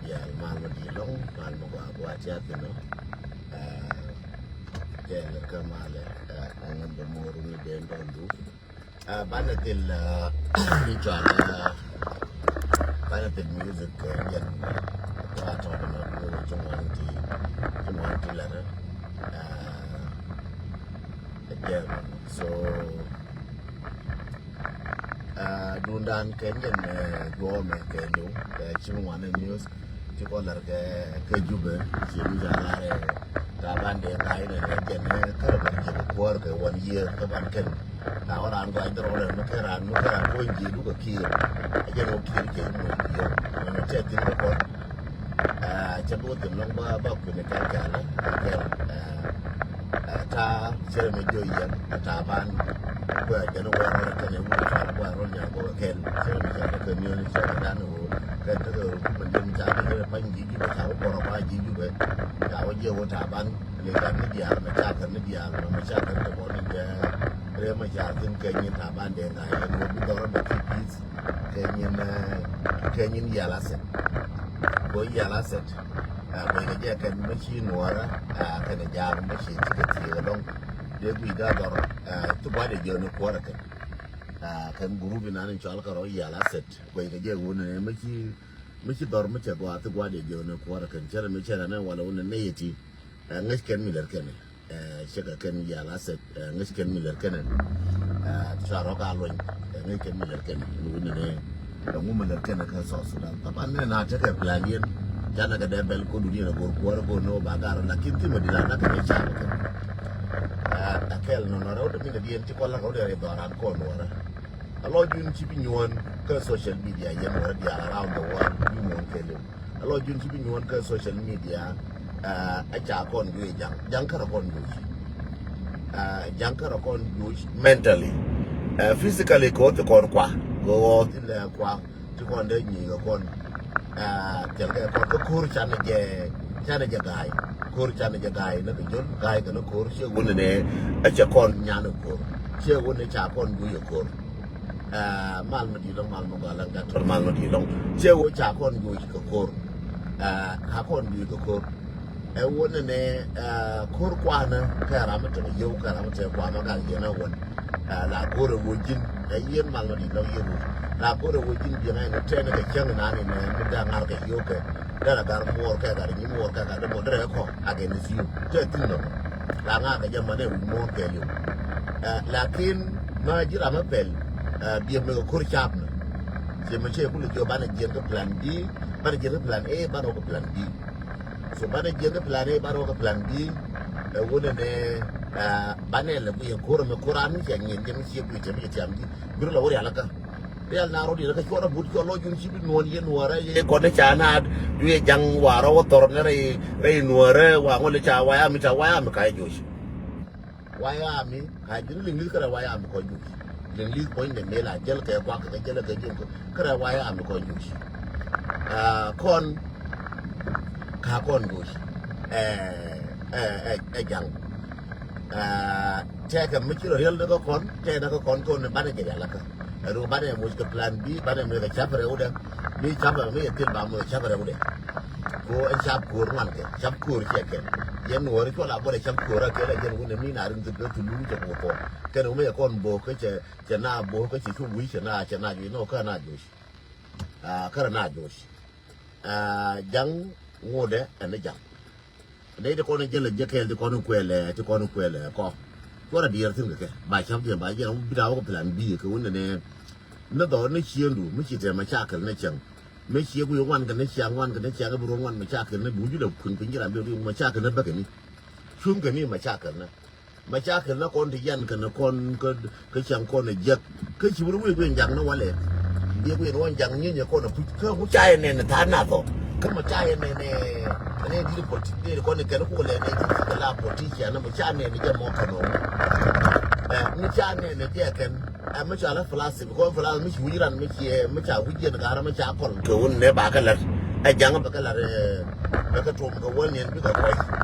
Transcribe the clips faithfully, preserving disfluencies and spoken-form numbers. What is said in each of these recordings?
Yal mal ma di lɔŋ, mal ma gua gua tia tino. Kɛl ka mal, ɛŋɛ bɛ mor ni ben dɔndu. Banɛ thil ni cual, banɛ thil music, yɛn gua tɔn na gua ci ŋuan ti, ci ŋuan ti lɛ. So, dundan kɛ nyɛn duɔmɛ kɛ liw kɛ ci ŋuan news. Ci kɔ lar kɛ kɛ Jubɛ, ci mi ca lar ɛ Taban Deng Gai nɛ nɛ jɛn nɛ kärɛ bɛ jɛ kɛ kuɔr kɛ one year kɛ ban kɛn. Ka wä ran gɔc dɔrɔ rɛ mi kɛ ran mi kɛ ran kuɔny jiɛ dukɛ kiir. Ɛ jɛn wä kiir kɛ mi yɔm. Mɛ tɛ thin kɛ kɔn. Cɛ bi wä thin lɔŋ ba ba kui̱n kɛl kɛl kɛl. Ta cɛ mi jiɔ yɛn a Taban. Kuɛ jɛn wä rɔ kɛn wä ca kuɛ rɔ nya kɔ kɛl. Cɛ mi ca kɛ mi ni cɛ dan wä kɛ te kɛ rɔ mi ca kɛ pany ji̱ Jubɛ ca wä kɔrɔ ba ji̱ Jubɛ. Ca wä jiɛ wä Taban. Ni kan ni diaal mɛ ca kɛ ni diaal mɛ ca kɛ ni bɔ ni jɛ. Rɛ mɛ ca thin kɛ nyin Taban Deng Gai yɛn wä bi dɔrɔ bɛ ki peace. Kɛ nyin, kɛ nyin Yala Set. Ko Yala Set. Ko kɛ jɛ kɛn mɛ ci nuɔrɛ kɛn jaam mɛ ci ti kɛ ti kɛ dɔŋ. Dee gui da dɔr ti gua de jɛ ni kuɔrɛ kɛn. Kɛn group inan in cɔal kɛ rɔ Yala Set. Ko kɛ jɛ wun mɛ ci, mɛ ci dɔr mɛ cɛ gua ti gua de jɛ ni kuɔrɛ kɛn cɛ mɛ cɛ ne wala wun ne yɛ ti. Ŋäc kɛn mi lɛr kɛnɛ. Cɛ kɛ kɛn Yala Set. Ŋäc kɛn mi lɛr kɛnɛ. Ti ca rɔ ka luny. Ŋäc kɛn mi lɛr kɛnɛ. Ni wun ni nɛ. Ŋu mi lɛr kɛnɛ kɛ South Sudan. Taban nɛ na tekɛ plan yɛn. Canɛ kɛ dɛ bɛl ko duni nɛ gor kuɔrɛ ko nɛ wä ba gar lakin ti mɛ di la na kɛ ca kɛ. Akɛl nɔ nɔ rɛw de mi nɛ di yɛn ti kɔ la rɛw de rɛ dɔran kɔ nuɔrɛ. A lɔ jun ci bi nyuɔn kä social media yɛn wä dial around the world bi muɔn kɛ liw. A lɔ jun ci bi nyuɔn kä social media. Ɛ ca kɔn juic jaŋ, jaŋ kärɛ kɔn juic. Jaŋ kärɛ kɔn juic mentally. Physically kɛ ɣɔth kɔn kua, kɛ ɣɔth ilɛ kua ti kɔn dee nyic kɛ kɔn. Thil kɛ kɔn kä ko̱r canɛ jɛ, canɛ jɛ ga̱a̱y. Ko̱r canɛ jɛ ga̱a̱y ni kɛ jol ga̱a̱y kɛ ni ko̱r ciɛ wun ni nɛ. Ɛ cɛ kɔn nyan kɛ ko̱r ciɛ wun ni ca kɔn juic kɛ ko̱r. Mal mi di lɔŋ, mal mi gɔl ɛn gat tɔl mal mi di lɔŋ. Ciɛ wä ca kɔn juuc kɛ ko̱r. Ka kɔn juuc kɛ ko̱r. Ɛ wä nɛ nɛ ko̱r kuanɛ kɛ ram mi tɛmɛ yio̱w kɛ ram mi tɛmɛ kuamɛ gal yɛn ɛ wän. La ko̱r ɛ wä ji̱n ɛ yɛn mal mi di lɔŋ yɛn wä. La ko̱r ɛ wä ji̱n biɛŋ ɛ nɛ tɛn kɛ cäŋ nani nɛ mi da ŋar kɛ yio̱w kɛ. Derɛ gar muɔɔr kɛ gar nyi muɔɔr kɛ gar dee muɔɔr derɛ kɔ against you. Tɛ thin nɔ. La ŋa kɛ jɛ manɛ wi̱i̱ muɔɔr kɛ liw. Lakin ma ji̱ ram mi pɛl biɛ mɛ kɛ ko̱r cap nɔ. Cɛ mɛ cɛ kulɛ jiɔ banɛ jiɛn kä plan B, banɛ jiɛn kä plan A, banɛ wä kä plan B. So banɛ jiɛn kä plan A, banɛ wä kä plan B. Ɛ wunɛ nɛ banɛ lɛ kuiɛ ko̱r mɛ ko̱r an mi cɛ ŋiɛn jɛ mi ciɛ kuiɛ cɛ mi cɛ tiam ji̱. Bir lɛ wä rial kä. Rial na rot yɛn kä cuɔt abut cuɔt lɔ jun ci bi nuɔn yɛn nuɔrɛ yɛ kɔn ni ca naat. Ju yɛ jaŋ wa rɔ wä thɔr ni rɛy rɛy nuɔrɛ wa ŋɔl ca waya mi ca waya mi ka yɛ joc. Waya mi ka jun liŋ li̱th kärɛ waya mi kɔn joc. Liŋ li̱th kɔn ni mel a jɛl kɛ kuak kɛ jɛl kɛ jun kärɛ waya mi kɔn joc. Kɔn ka kɔn joc. Ɛ ɛ ɛ jaŋ. Tɛkɛ mi ci rɔ riɛl ni kä kɔn tɛkɛ kä kɔn kɔn ni banɛ jɛ rial kä. Ɛn ɣöö banɛ moc kɛ plan B, banɛ moc kɛ cap rɛwdɛ. Mi cap rɛw mi yɛ thil ba moc kɛ cap rɛwdɛ. Ko ɛn cap ko̱o̱r ŋuan kɛ cap ko̱o̱r ciɛ kɛn. Yɛn nuɔɔri cuɔl a buɔdɛ cap ko̱o̱r a kɛl a jɛn wunɛ mi na rin thil bɛ thil wun cɛ kuɔ kɔn. Kɛn wun mi yɛ kɔn bo̱o̱k kä cɛ cɛ na bo̱o̱k kä cɛ cu wi̱i̱ cɛ na cɛ na juɔc nɔ kä na juɔc. Kärɛ na juɔc. Jaŋ ŋotdɛ ɛn ni jaŋ. Nɛy ti kɔn jälɛ jɛ kɛɛl ti kɔn kuɛlɛ ti kɔn kuɛlɛ kɔ. Cuɔrɛ diɛɛr thi̱n kɛ kɛ ba ca̱p diɛn ba jɛn bi daa wä kɛ plan B kɛ wun nɛ nɛ. Ni dhɔr ni ciëŋdu mi ci tɛm macakɛl ni cäŋ. Mi ciëŋ ku yɛ ŋuan kɛ ni ciaŋ ŋuan kɛ ni ciaŋ bi ruɔ̱n ŋuan macakɛl ni bi wuc lɛ kui̱n piny ji̱ ram bi ruɔ̱n macakɛl ni bäkɛ ni. Cuŋ kɛ ni macakɛl ni. Macakɛl ni kɔn ti yan kɛ ni kɔn kä kä ciaŋ kɔn ɛ jiäk. Kä ci wur wi̱i̱ guiɛn jaŋ ni walɛ. Biɛ guiɛn wan jaŋ nyieny ɛ kɔn ɛ puc kä ŋu ca yɛ nɛn ɛ tha̱a̱ŋ nath ɔ. Kä mɛ ca yɛ nɛn ɛ nɛn di̱t pɔt di̱t kɔn ɛ kɛn kukɛ lɛ nɛn di̱t kɛ la pɔt ti cian mɛ ca nɛn ɛ jɛ mɔ kɛn ɔ. Ɛ mi ca nɛn ɛ jɛ kɛn ɛ mi ca la plastic kɔn plastic mi ci wi̱c ran mi ci ɛ mi ca wi̱c yɛn ga̱r mi ca kɔl. Kɛ wun nɛ ba kɛ lat ɛ jaŋ bɛ kɛ lat ɛ bɛ kɛ tom kɛ wä nɛn bikɛ kɔc.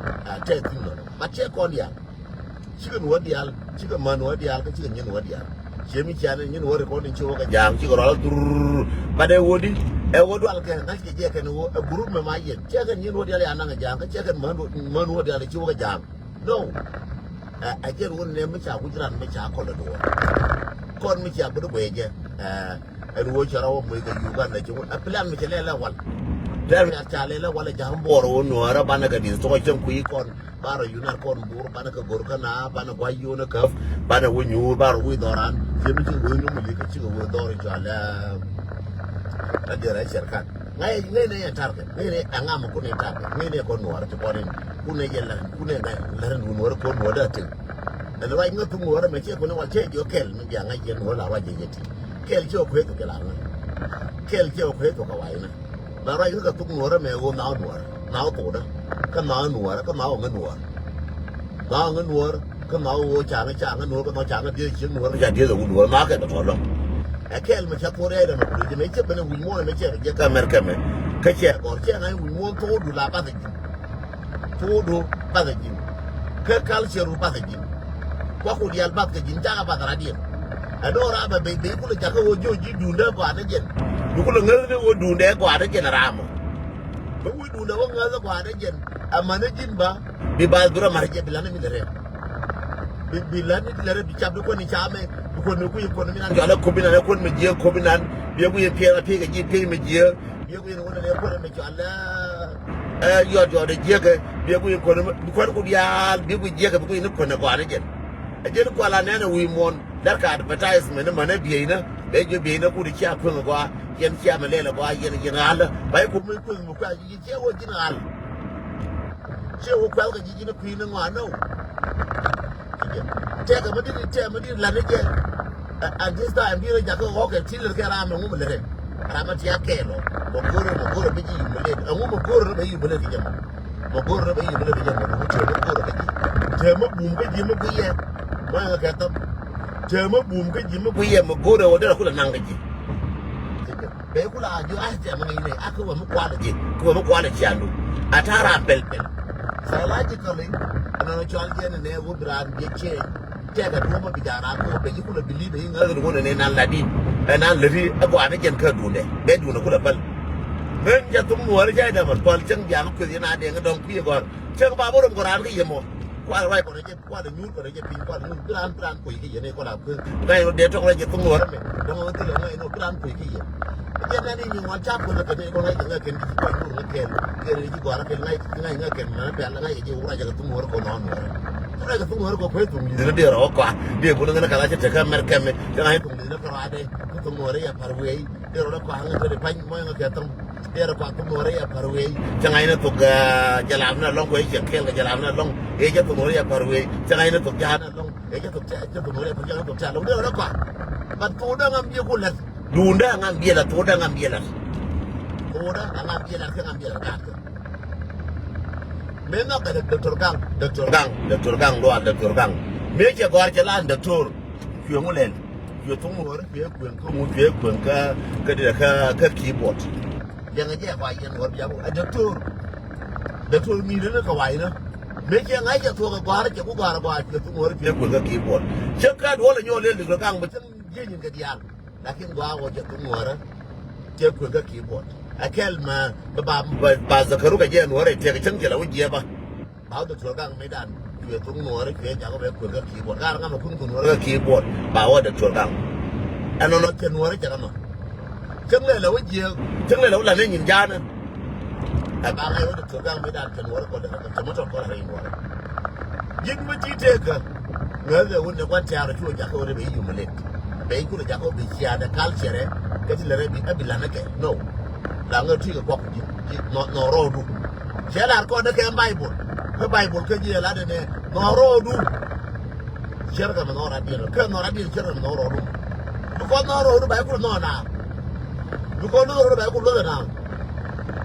Ɛ tɛ thi̱n lɔ ba tɛ kɔn diaal. Cikɛ nuɔ̱ɔ̱r diaal, cikɛ män nuɔ̱ɔ̱r diaal, kä cikɛ nyin nuɔ̱ɔ̱r diaal. Ciɛ mi cianɛ nyin nuɔ̱ɔ̱r kɔn in ci wä kɛ ja̱a̱ŋ cikɛ rɔl dhurr. Bat ɛ wä di Ɛ wä dual kɛ ŋa̱c kɛ jɛ kɛn wä ɛ gurup mɛ ma yɛn. Cɛ kɛn nyin wä dial ya naŋ ɛ ja̱a̱ŋ, kä cɛ kɛn män wä dial ci wä kɛ ja̱a̱ŋ. No. Ɛ, ɛ jɛn wä nɛ mi ca guic ran mi ca kɔl ɛ duɔ̱ɔ̱r. Kɔn mi ca bi di guɛc jɛ. Ɛ, ɛn wä cɛ rɔ wä muc kɛ Uganda ci wä. Ɛ plan mi cɛ lɛ lɛ wal. Plan mi ca lɛ lɛ wal ɛ ja̱a̱ŋ buɔr wä nuɔ̱ɔ̱rä banɛ kɛ di̱th tuɔk cäŋ kui̱ kɔn. Banɛ unite kɔn bur, banɛ kɛ gor kä na, banɛ gua̱c yio̱o̱n kä, banɛ wä nyuur, banɛ wä dhɔran. Ciɛ mi ci wä nyuur mi li kä cikɛ wä dhɔr in cɔal ɛ, ɛ derɛ cɛr kan. Ŋa̱c, ŋa̱c ni yɛn tarkɛ, ŋa̱c ni ɛ ŋam kun ni tarkɛ, ŋa̱c ni ɛ kɔn nuɔɔr ti kɔn in, kun ni yɛ lɛr, kun ni ŋa̱c lɛr in wun wär kɔn nuɔɔr dee tin. Ɛn ruac ŋä thuk nuɔɔr ɛmɛ ciɛ kun ni wal ciɛ jiɔ kɛl mi bia ŋa̱c yɛn nuɔɔr la ruac jɛ yɛ ti. Kɛl ciɛ kueth kɛ la ŋä. Kɛl ciɛ kueth kɛ wac nä. Ba ruac kä kɛ thuk nuɔrä mɛ ɣöö nhaw nuɔrä, nhaw thokdä. Kä nhaw nuɔrä, kä nhaw ŋä nuɔrä. Nhaw ŋä nuɔrä, kä nhaw ɣöö ca ŋä, ca ŋä nuɔrä, kä nhaw ca ŋä dieth cieŋ nuɔrä, kä ca dieth ɛ wut nuɔrä, nhaw kɛ tɔ̱tɔ̱ lɔ̱ŋ. Ɛ kɛɛl mɛ ca thuɔ̱k rɛɛdɛ mɛ kuli jɛ mɛ cɛ ben ɛ wi̱c muɔ̱ɔ̱n mɛ cɛ kɛ jɛ kä America mɛ. Kä cɛ gɔr cɛ ŋa̱c wi̱c muɔ̱ɔ̱n thokdu la bath ɛ ji̱n. Tuudu bath ɛ ji̱n. Kä culture ru bath ɛ ji̱n. Kuak ku diaal bath kɛ ji̱n cakɛ bath radiɛn. Ɛ do̱r a bɛ bey bey kulɛ jakä wä ji̱ wä ji̱ duundɛ gɔaa ni jɛn. Bi kulɛ ŋäth ni wä duundɛ gɔaa ni jɛn ram ɔ. Bä wi̱i̱ duundɛ wä ŋäth gɔaa ni jɛn. Ɛ män ni ji̱n ba bi bath bi rɔ ma̱r jɛ bi lan ni mi lɛ rɛm. Bi, bi lan ni lɛ rɛm bi cap di kuɔn ni camɛ. Bi kuɔn ni kui̱ kuɔn mi nan. Jɔal ɛ kopi nan ɛ kuɔn mi jiɛ kopi nan. Bi ɛ kui̱ piɛth a piɛ kɛ ji̱ piɛ mi jiɛ. Biɛ ku yɛn wä nɛ kuɔn mi cɔal ɛ, ɛ, yɔt yɔt ɛ jiɛkɛ, biɛ ku yɛn kuɔn mi, bi kuɔn ku diaal, biɛ ku jiɛkɛ, bi ku yɛn kuɔn ɛ gɔaa ni jɛn. Ɛ jɛn kual a nɛn ɛ wi̱i̱ muɔ̱ɔ̱n, lɛr kɛ advertisement ni män ɛ bieyni, bɛ jiɔ bieyni ku di cia kueŋ ɛ gɔaa, yɛn cia mi lɛl ɛ gɔaa, yɛn, yɛn ɣa̱l ɛ, ba yɛ ku mi kueŋ mi kuɛ, yɛ cia wä ji̱n ɣa̱l. Ciɛ wä kuɛl kɛ ji̱ ji̱n kui̱ ni ŋɔaa nɔ. Tɛkɛ mi dit, tɛkɛ mi dit lat ni jɛ. Ɛ, at this time bi rɛ jakä ɣɔk kɛ ti lɛr kɛ ram ɛŋu mi lɛr. Ram ɛ ti a kɛɛl ɔ. Mɛ go̱rɛ, mɛ go̱rɛ bi ji̱ yum mi lɛr. Ɛŋu mɛ go̱rɛ rɛ bɛ yum mi lɛr kɛ jɛ mɔ. Mɛ go̱rɛ rɛ bɛ yum mi lɛr kɛ jɛ mɔ. Mɛ go̱rɛ rɛ bɛ ji̱. Tɛmɛ bum kä ji̱ mi guiyɛ. Mɔ ɛŋɛ kɛ thäm. Tɛmɛ bum kä ji̱ mi guiyɛ mɛ go̱rɛ wä derɛ kulɛ naŋ kɛ ji̱. Bɛ kula a jiɔ a tɛm ŋi̱i̱c nɛ a kä wä mi kualɛ ji̱, kä wä mi kualɛ ciandu. A ta̱a̱ ram pɛl pɛl. Psychologically, ɛnɔnɔ cɔal jɛn nɛ wä bi raan jiɛ ciɛ. Tɛkɛ duɔ̱ɔ̱p mi bi ja̱a̱n raan kɛ wä bɛ ji̱ kulɛ believe i̱ ŋäth ni wä nɛ nan la di. Ɛ nan lät i̱ ɛ gɔaa ni jɛn kä duundɛ. Bɛ duundɛ kulɛ päl. Ŋän jɛ thum nuɔɔri jɛ dɛmɛ päl cäŋ biaŋ kueth yɛn a dɛŋ dɔ̱ŋ kui̱ gɔ̱r. Cäŋ ba bä rom kɛ raan kä yɛ mɔ. Kual ruac kɔn jɛ, kual nyuur kɔn jɛ piny, kual nyuur bi raan, bi raan kuec kä yɛn kɔn a kueth. Ŋa̱c rɔ dee tɔk rɔ jɛ thok nuɔrɛ mɛ. Dɔŋ ŋa̱c thilɛ ŋa̱c nɔ bi raan kuec kä yɛn. Jɛ nɛn i̱ nyiŋ wan ca kueth kɛ ni kɔn ŋa̱c kɛ ŋa̱c kɛn ki ci kuany nuur ŋa̱c kɛn. Kɛn ni ci gua̱r kɛn ŋa̱c, ŋa̱c ŋa̱c kɛn mɛ bɛl ŋa̱c jɛ wurac jɛ kɛ thok nuɔrɛ kɔn nɔ nuɔrɛ. Ruac kɛ thok nuɔrɛ kɔn kuec thok li̱th ni dee rɔ kɔa. Dee bun ŋa̱c kɛ la cɛ tekɛ mɛr kɛmɛ. Jɛ ŋa̱c thok li̱th ni kɛ rɔ adɛ. Thok nuɔrɛ yɛ par wei. Dee rɔ dɛ kɔa ŋa̱c tɔ di pany mɔ ŋa̱c kɛ thok. Derɛ kua thok nuɔrɛ yɛ par wei. Cɛ ŋa̱cnɛ thok, ah, jɛ lam ni alɔŋ kɛ cɛ kɛɛl kɛ jɛ lam ni alɔŋ. Ɛ jɛ thok nuɔrɛ yɛ par wei. Cɛ ŋa̱cnɛ thok ja̱a̱n ni alɔŋ. Ɛ jɛ thok, cɛ thok nuɔrɛ yɛ par, cɛ ŋa̱cnɛ thok ja̱a̱n alɔŋ. Derɛ kua. But thok dee ŋa̱m biɛ ku lɛt. Duundɛ ŋa̱m biɛ lɛt, thok dee ŋa̱m biɛ lɛt. Thok dee ŋa̱m biɛ lɛt, ŋa̱m biɛ lɛt gaat kɛ. Mëë nhɔk kɛ Doctor Gaŋ, Doctor Gaŋ, Doctor Gaŋ, lual Doctor Gaŋ. Mëë cɛ gɔ̱a̱r cɛ lan Doctor. Cuɛ ŋu lɛl. Cuɛ thok nuɔrɛ, cuɛ kueŋ kä ŋu, cuɛ kueŋ kä, kä, kä, kä keyboard. Liɛŋɛ jɛ kɔa yɛn wä bia ku ɛ doctor. Doctor ŋi̱i̱dä ni kɛ wa̱i̱nä. Mëë cɛ ŋa̱c cɛ thuɔ̱k ɛ gɔ̱a̱rä cɛ ku gɔ̱a̱rä gɔ̱a̱rä cɛ thuɔ̱k ŋɔ̱rä cɛ kueŋ kä keyboard. Cɛ kä duɔ̱l ɛ nyɔɔl lel dik lɔ kaŋ bɛ cäŋ ji̱ nyin kɛ diaal. Lakin gɔaa wä cɛ thuɔ̱k ŋɔ̱rä cɛ kueŋ kä keyboard. Ɛ kɛl ma ba, ba, ba Zakaru kɛ jɛ nuɔ̱rä cɛ kɛ cäŋ cɛ la wä jiɛ ba. Ba wä Doctor Gaŋ mi dan cuɛ thok nuɔɔri cuɛ jakɔ bɛ kuer kä keyboard. Gar ŋa mɛ kun kun nuɔɔri kä keyboard. Ba wä Doctor Gaŋ. Ɛnɔnɔ cɛ nuɔɔri cɛ kä nɔ. Cäŋ lɛ lɛ wä jiɛ. Cäŋ lɛ lɛ wä la nɛ nyin jaanɛ. Ɛ ba ŋa̱c wä Doctor Gaŋ mi dan cɛ nuɔɔri kɔ dɛ cɛ mɔ tɔt kɔ la rɛy nuɔɔri. Ji̱n mi ti tekä. Ŋäth ɛ wun ni gua̱n tiaar cu jakɔ wä dɛ bɛ i̱ yum lek. Bɛ i̱ kulɛ jakɔ bɛ ciaadɛ culture kä ti lɛ rɛ bi ɛ bi lanɛ kɛ. No. La ŋä ti kɛ kuak ji̱ nɔ rɔɔdu. Cɛ lar kɔn ni kɛ Baibol. Kä Baibol kä ji̱ ɛ lat ɛnɛ nhɔr rɔɔdu. Cɛr kɛ mɛ nhɔr adiɛn kɛ nhɔr adiɛn cɛr kɛ mɛ nhɔr rɔɔdu. Bi kɔn nhɔr rɔɔdu ba iku nhɔr naar. Bi kɔn nhɔr rɔɔdu ba iku luɔth naar.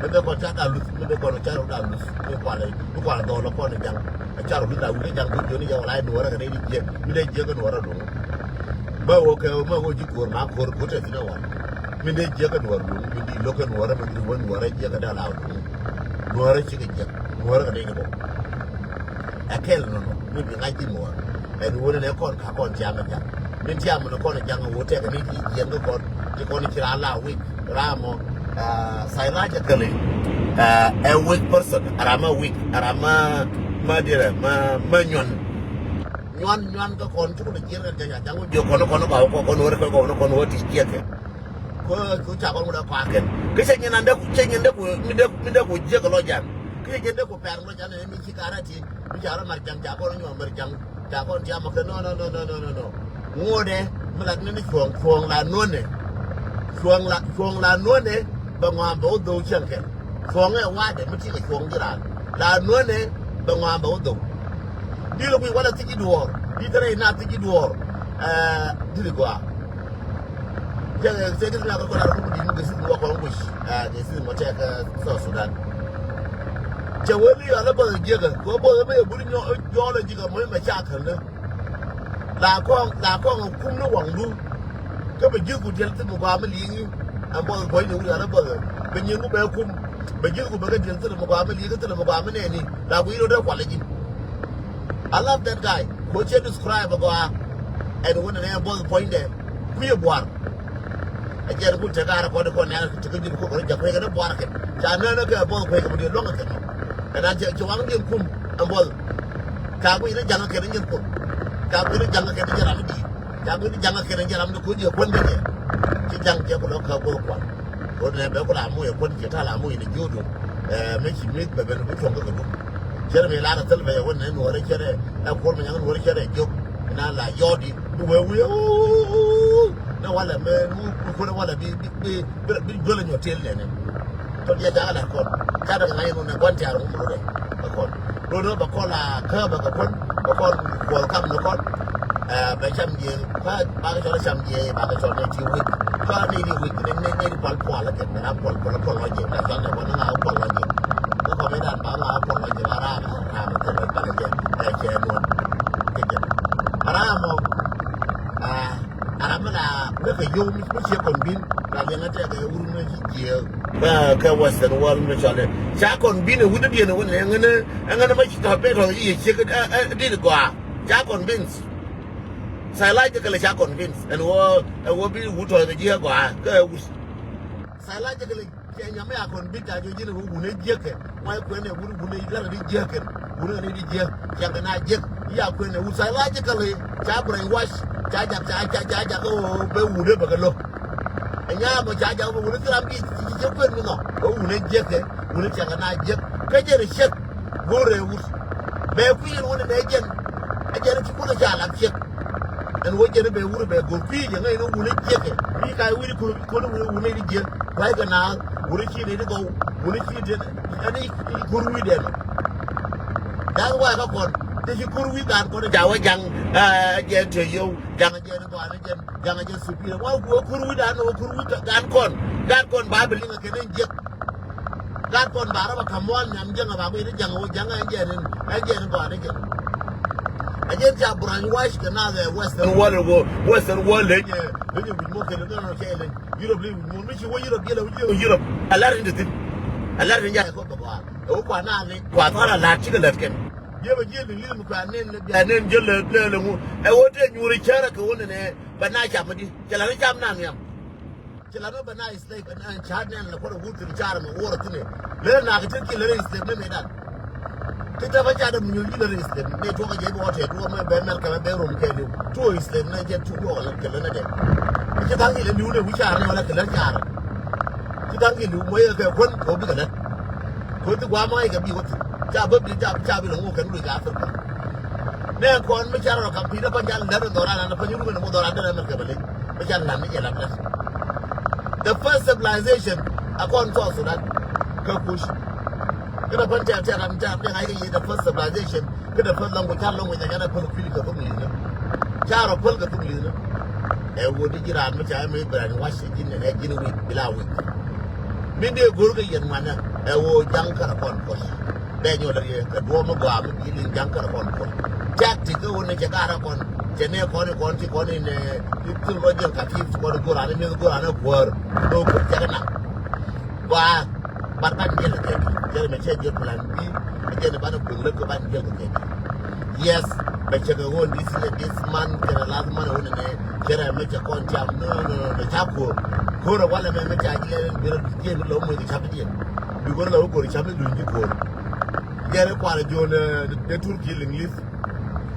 Mi dee kɔn ca daa luth, mi dee kɔn ca daa luth. Mi kualɛ, mi kualɛ dhɔl kɔn jaŋ. A ca rɔ luth a wuli jaŋ bi jiɔni jɛ wala i̱ nuɔrɛ kɛ dee jiɛ. Mi dee jiɛ kɛ nuɔrɛ duŋ. Bä wä kɛ mɛ wä ji̱ ko̱r ma ko̱r ko̱r tɛ thi̱n ɛ wal. Min dee jiäkä nuɔɔr duŋ, min di lo̱kä nuɔɔrä, min di wä nuɔɔrä jiäkä dee la duŋ. Nuɔɔrä cikɛ jiäk, nuɔɔrä kɛ dee kɛ bä. Ɛ kɛl nɔnɔ, min bi ŋa̱c ji̱ nuɔɔr. Ɛn wä nɛ kɔn ka kɔn tiam ɛ ja̱ŋ. Min tiam ni kɔn ɛ ja̱ŋ wä tɛk ni ti jiɛn kä kɔn, ti kɔn ci raa la wi̱c, raa mɔ. Psychologically, ɛ weak person, ɛ ram ma weak, ɛ ram ma, ma dirɛ, ma, ma nyuan. Nyuan, nyuan kä kɔn cukɛ lɛ jiɛn kɛ ja̱ ja̱ ja̱ wä jiök kɔn kɔn kɔn kɔn wä rɛ kɔn kɔn wä ti jiɛk kɛ. Kö, kö ca kɔn wä dɛ kɔakɛn. Kä cɛ nyin an dɛ ku, cɛ nyin dɛ ku, mi dɛ, mi dɛ ku jiɛk lɔ jan. Kä cɛ nyin dɛ ku pɛr lɔ jan ni mi ci karɛ ti. Mi ca rɔ mar jaŋ ca kɔn nyuɔ mar jaŋ. Ca kɔn tiam ɔ kɛ no, no, no. Ŋuɔdɛ mi lat ni ni cuɔ̱ɔ̱ŋ, cuɔ̱ɔ̱ŋ la nuɔ̱nɛ. Cuɔ̱ɔ̱ŋ la, cuɔ̱ɔ̱ŋ la nuɔ̱nɛ bɛ ŋɔam bɛ wä dhou cäŋ kɛn. Cuɔ̱ɔ̱ŋ ɛ wadɛ mi ti kɛ cuɔ̱ɔ̱ŋ ji̱ raan. La nuɔ̱nɛ bɛ ŋɔam bɛ wä dhou. Di lɛ kui̱ walɛ thiec ji̱ duɔ̱ɔ̱r. Di tɛrɛ ina thiec ji̱ duɔ̱ɔ̱r. Ɛ, di li gɔaa. Cɛ, cɛ kɛ sini akɔr kɔr arɔ kudi ni kɛ sini wä kɔn wi̱c. Ɛ, kɛ sini mɔ tɛk, ɛ, South Sudan. Cɛ weli alɛ bäth jiäkä. Kɛ wä bäth mɛ yɛ buri nyɔ, jɔɔlɛ ji̱ kɛ mɔ mɛ ca kän lä. La kɔŋ, la kɔŋ kum ni waŋdu. Kä bɛ ji̱ ku diɛl thil mi gɔaa mi liŋ. Ɛn bäth buɔ̱ny ni wuri alɛ bäth. Bɛ nyin ku bɛ kum. Bɛ ji̱ ku bɛ kɛ diɛl thil mi gɔaa mi liŋ, thil mi gɔaa mi nɛni. La ku yiro dee kualɛ ji̱. I love that guy. Ko cɛ describe gɔaa. Ɛn wun nɛ bɔth puɔ̱nydɛ. Kui̱ buar. A jɛn kun te gaar kɔn kɔn nɛ te kä jin ko kɔn jak kui̱ kɛ buar kɛ. Ca nɛ nɛ kɛ bɔth kui̱ kɛ budi luɔŋ kɛ. Ɛn an cɛ waŋ din kum ɛn bɔth. Ca kui̱ ni jaŋ kɛ ni nyin kun. Ca kui̱ ni jaŋ kɛ ni jɛ ram di. Ca kui̱ ni jaŋ kɛ ni jɛ ram di ko jɛ kuɔn kɛ jɛ. Ci jaŋ jɛ ko lɔ ka bɔth kuan. Kod nɛ bɛ kula amuy ɛ kuɔn kiɛ tal amuy ni jiödu. Ɛ, mɛ ci mi̱th bɛ ben bi cuɔ̱ŋ kä kɛ duk. Cɛrɛ mi lar a thil bɛ yɛ wä nɛ nuɔrɛ cɛrɛ ɛ kuɔl mi nyaŋ nuɔrɛ cɛrɛ jiök. Ina la yɔɔdi bi wee wi̱i̱. Nɛ walɛ mɛ nu kuɔlɛ walɛ bi, bi, bi, bi, bi juɔlɛ nyɔ tël nɛnɛ. Tɔ diɛ da̱a̱ la kɔn. Ca dɛ ŋa̱c nu nɛ gua̱n tiaar ŋu kulɛ kɔn. Ronä bɛ kɔn la kä bɛ kɛ kɔn bɛ kɔn kuɔl kam ni kɔn. Ɛ, bɛ cam jiɛ kä bakɛ cɔl cam jiɛ bakɛ cɔl nɛ ti wik. Kä nɛ di wik nɛ nɛ nɛ di pual pual kɛ nɛ na pual pual pual lɔ jiɛ bɛ cɔl nɛ kɔn nɛ ŋa pual lɔ jiɛ. Kä kɔn mi dan ba ŋa pual lɔ jiɛ ba ram ram kɛ bɛ bakɛ jɛ ɛ cɛ nuɔn. Kɛ jɛ ram mɔ. Ɛ, ram mi la wek kɛ yow mi mi ciɛ kɔn bin la liɛŋɛ tɛkɛ wur mi ci jiɛ. Kä Western world mi cɔl ca kɔn bin ɛ wut diɛn ɛ wun ɛ ŋɛn ɛ ŋɛn ɛ ma ci tɔ pet tɔ ci yɛ ciek ɛ ɛ dit gɔaa. Ca convince. Psychologically ca convince. Ɛn wä ɛ wä bi wut tɔ kɛ jiɛ gɔaa kä ɛ wut. Psychologically cɛ nyam ya convince a jɔ ji̱n ɛ wä wun ɛ jiɛ kɛ. Why kuɛn ɛ wut wun ɛ lar di jiɛ kɛ. Wun ɛ di jiɛ. Cɛ kɛ na jiɛ. Ya kuɛn ɛ wut psychologically ca brainwash. Ca jak ca ca ca jak ɛ wä bɛ wut ɛ bɛ kɛ lo̱. Ɛ nyaa mɔ ca jak bɛ wuni thil ram bi ci ci ci kuet mi nɔ. Bɛ wuni jiäk kɛ wuni cɛ kɛ na jiäk kä jɛ ni ciek. Go̱o̱rɛ wut bɛ kui̱ in wuni nɛ jɛn. Ɛ jɛn ci kun ca lam ciek. Ɛn wä jɛn bɛ wuni bɛ go̱o̱r kui̱ jɛ ŋäc ni wuni jiäk kɛ. Kui̱ ka wi̱ni kun kun wuni wuni di jiäk. Kuay kɛ na wuni ci ni di gɔw wuni ci di ɛn i̱ kur wi̱i̱ dɛn. That's why kä kɔn ti ci kur wi̱i̱ gan kɔn ca wä jaŋ. Ɛ jɛn te yio̱w jaŋ jɛn kɔn jɛn. Jaŋ a jɛ superior wa kuɔ kur wi̱dan wä kur wi̱dan kɔn. Gan kɔn ba bi liŋ a kɛn in jiɛk. Gan kɔn ba rɔ ba ka̱m mual nyam jiɛŋ a ba kui̱ ni jaŋ a wä jaŋ a in jiɛn in in jiɛn in kɔn in jiɛn. A jɛn ca burany wac kɛ nath ɛ western world wä western world leny ɛ leny ɛ wi̱c muɔk kɛn in dɔn kɛ leny. Europe leny wi̱c muɔk mi ci wä Europe jiɛl a wi̱c jiɛl Europe. A lar in di thin a lar in jaŋ a kɔn bɛ kɔan ɛ wä kɔan nath ni kɔan thɔn a lar cikɛ lät kɛn. Jiɛ bɛ jiɛ liŋ liŋ mi kua nen ni bia nen jiɛ lɛ lɛ lɛ ŋu. Ɛ wä tɛ nyuuri cɛrɛ kɛ wä nɛnɛ bɛ na cam di cɛ la ni cam na miam. Cɛ la ni bɛ na slave bɛ na car nɛn lɛ kɔrɛ wut thin car mi wurɛ thin. Lɛ na kɛ tɛ ki lɛ ni slave ni mi dan. Ti tɛ bɛ ca dɛ mi nyuuri lɛ ni slave ni tuɔk jɛ bi wä tɛ tuɔ mɛ bɛ mɛl kɛ mɛ bɛ rom kɛ liw tuɔ slave ni jɛ tuɔ lɛ kɛ lɛ ni dɛ. Ci thaŋ ki lɛ liw ni wi car ni wala kɛ lɛ car. Ci thaŋ ki liw mɔ yɛ kɛ kuän kɛ wä bi kɛ lɛ. Kuän ti guamä ikɛ bi wä thin. Ca bä bi ca ca bi lɛ ŋu kɛn wek Africa. Nɛ kɔn mi ca rɔ kam pi dä pan ca lɛ dɛ dhɔran an pan yuru mɛ dhɔran dɛ mɛ kɛ bɛ lɛ. Mi ca lan ni jɛ lam dɛ. The first civilization a kɔn South Sudan. Kɛ Kush. Kɛ dɛ pan tɛr tɛr ram tɛr dɛ ŋa̱c kɛ yɛ the first civilization. Kɛ dɛ first language ca language a ca dɛ pan kuil kɛ thok li̱th ni. Ca rɔ pan kɛ thok li̱th ni. Ɛ wä di ji̱ raan mi ca mi brainwash ji̱n ɛ ji̱n wik bila wik. Mi dee go̱r kɛ yɛn ŋuanɛ ɛ wä jaŋ kärɛ kɔn Kush. Bɛ nyɔl riɛ kɛ duɔ̱ɔ̱p mi gɔaa mi ji̱ liŋ ja̱ŋ kärɛ kɔn kuɔn. Tactic kä wun ni cɛ ga̱rä kɔn cɛ nɛ kɔn i̱ kɔn ti kɔn in ti thil rɔ jɛl ka ti ti kɔn i̱ go̱r an i̱ mi̱eth go̱r an i̱ kuäär. Do̱ kɛ cɛ kɛ naŋ gɔaa. Bat ban jɛl kɛ bi jɛl mɛ cɛ jɛl plan bi jɛl ban i̱ kuëŋ lät kɛ ban jɛl kɛ bi. Yes, bɛ cɛ kɛ ɣöö this year, this month, kɛnɛ last month, ɣöö nɛ cɛ rɛ mɛ cɛ kɔn tiam, no, no, no, no, ca ko̱o̱r. Ko̱o̱r ɛ walɛ mɛ, mɛ ca ji̱ lɛ, bi rɛ ji̱ lɛ moc kɛ cap diɛn. Bi go̱r lɛ wä go̱r cap mi luny ji̱ ko̱o̱r. Yɛn ɛ kuarɛ jo̱o̱n, ɛ, dee Turkey English.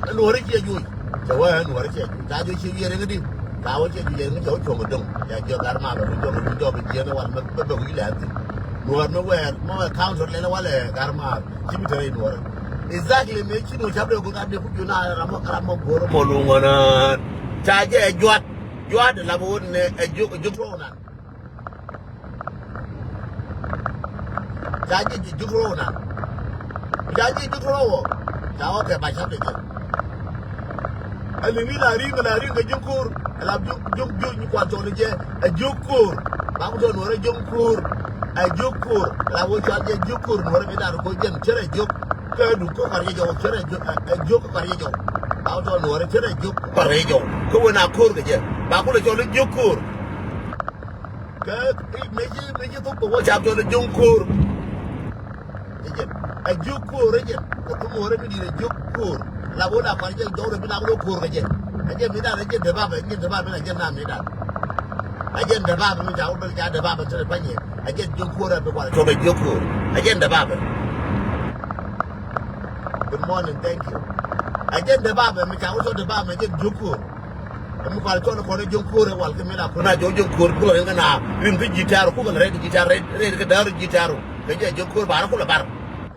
Ɛ nuɔ̱ɔ̱rɛ ciɛ jo̱o̱c. Cɛ wä ɛ nuɔ̱ɔ̱rɛ ciɛ jo̱o̱c. Ca jo̱o̱c ciɛ wiɛrɛ ŋädi. Ca wä ciɛ jo̱o̱c ɛ ŋädi cɛ wä cuɔ̱ŋ ɛ döŋ. Ca jiɛ gar maal ɛ jɔk ɛ jɔk ɛ jiɛn ɛ wal mɛ bɛ bɛ wi̱i̱ lɛ ɛ thi̱n. Nuɔ̱ɔ̱r mɛ wɛɛr mɛ wɛ counter lɛl ɛ wal ɛ gar maal. Ci mi te rɛy nuɔrä. Exactly, mëë ci nuɔr cap dee go̱o̱r a dee ku jun a ram mɔ, ram mɔ go̱o̱r mɔ luŋ ɣɔn a. Ca jɛ ɛ juat, juat la bä wot nɛ ɛ juk, juk tuɔw nan. Ca jɛ juk tuɔw nan. Ca jɛ juk tuɔw wɔ. Ca wä kɛ ba cap dee jɛ. Ɛ liŋ ni la ri̱ŋ, la ri̱ŋ kɛ ji̱ ko̱o̱r. Ɛ la ji̱, ji̱, ji̱, ji̱ kuan cɔl jɛ. Ɛ ji̱ ko̱o̱r. Ba ku tɔ nuɔrɛ ji̱ ko̱o̱r. Ɛ ji̱ ko̱o̱r. Ɛ la wä cɔal jɛ ji̱ ko̱o̱r nuɔrɛ mi dar ko jɛn cɛ rɛ ji̱. Kä duk kä kɔr jɛ jɔw, cɛ rɛ ji̱, ɛ, ɛ ji̱ kä kɔr jɛ jɔw. Ba ku tɔ nuɔrɛ cɛ rɛ ji̱ kä kɔr jɛ jɔw. Kä wen a ko̱o̱r kɛ jɛ. Ba ku lɛ cɔl ji̱ ko̱o̱r. Kä mëë ci, mëë ci thok bä wä cap cɔl ji̱ ko̱o̱r. Ɛ jɛn. Ɛ ji̱ ko̱o̱r ɛ jɛn. Kɛ thum wä rɛ mi di̱i̱t ɛ ji̱ ko̱o̱r. La bä wä la kɔr jɛ jɔw rɛ bi la bä wä ko̱o̱r kɛ jɛ. Ɛ jɛn mi dan ɛ jɛn dee bapɛ, ɛ jɛn dee bapɛ ɛ jɛn nam mi dan. Ɛ jɛn dee bapɛ mi ca wä bä ca dee bapɛ te rɛ panyɛ. Ɛ jɛn ji̱ ko̱o̱r ɛ bi kual cɔl ɛ ji̱ ko̱o̱r. Ɛ jɛn dee bapɛ. Good morning, thank you. Ɛ jɛn dee bapɛ mi ca wä cɔl dee bapɛ ɛ jɛn ji̱ ko̱o̱r. Ɛ mi kual cɔl kɔn ɛ ji̱ ko̱o̱r ɛ wal kɛ mi la ko̱o̱r. Na jɔw ji̱ ko̱o̱r bi lɔ in kɛ na rim ti ji̱ tɛɛr ku kɛ lɛ rɛy ti ji̱ tɛɛr rɛy, rɛy kɛ däär ji̱ tɛɛr. Kɛ jɛ ji̱ ko̱o̱r bar ku lɛ bar.